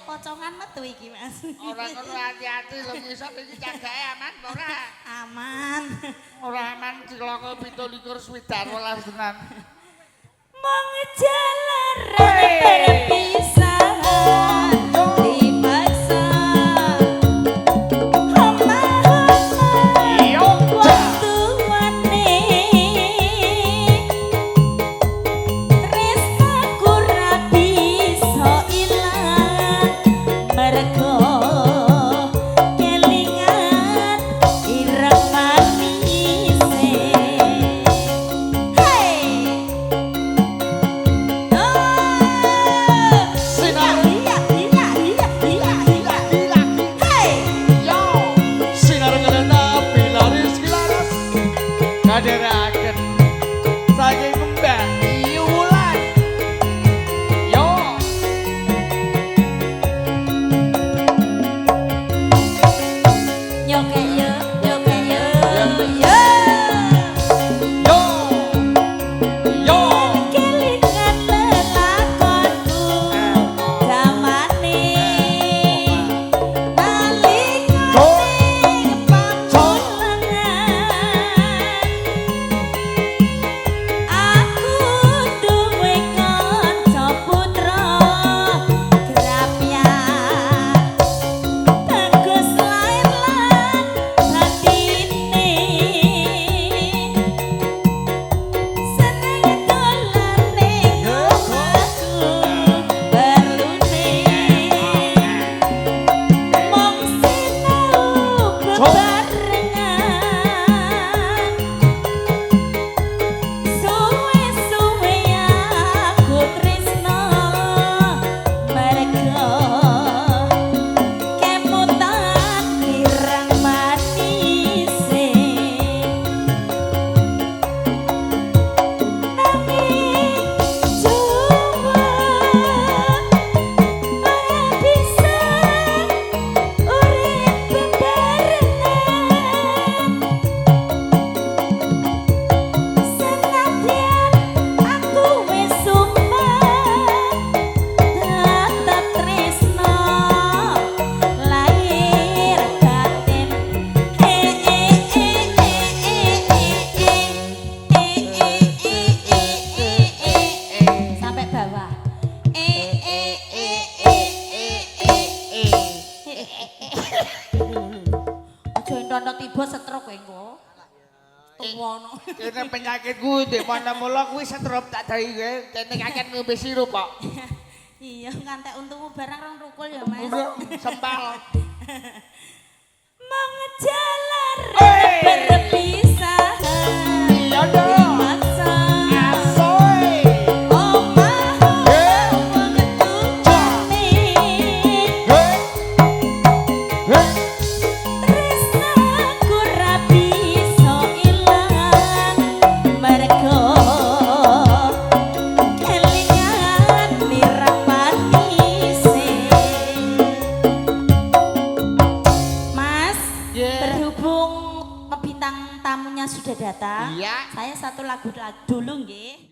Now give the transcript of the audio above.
Pocongan metu iki, Mas. Ora ngono, hati-hati lho, ngisor iki cagake aman apa ora? Aman. Ora aman cilaka 27 tenan. Mung jalaran perpisahan dipaksa omah-omah wong tuane, tresnaku ra bisa ilang mergo kelingan ireng manise. Hey! Oh! Sinar. Iya. Hey! Yo. Sinar ngelena pilaris kilaras kaderaken saking Mbak Wulan. Yo. Nyoke yo, nyoke yo, yo. Yo. Yo. Kelingan lelakonku zamane nalikane pamulangan, aku duwe kanca putra grapyak, bagus lair lan batine, seneng dolan ning omahku perlune mung sinau bebarengan. Suwe-suwe aku tresno mergo kemutan ireng manise, nanging coba ora bisa urip bebarengan. Senadyan aku wis sumpah tetep tresno lahir batin. E e e e e e e e e e e e e sampai bawah. E e e e e e e. Aja entok tiba stroke kowe engko. Tuwono. Kene penyakitku ndek mana mula kuwi setrup tak dari kowe kene kaken ngombe sirup kok. Iya, ngantek untumu barang rong rukul ya, Mas. Sempal. Mengejalar Hey! berpisah. Iya dong. Masa Asoy. omah Hey. wong tuane. Hey. Hey. Tresnaku ra bisa ilang mergo kelingan lirapanise. Mas, berhubung bintang tamunya sudah datang, Iya. saya satu lagu dulu nggih.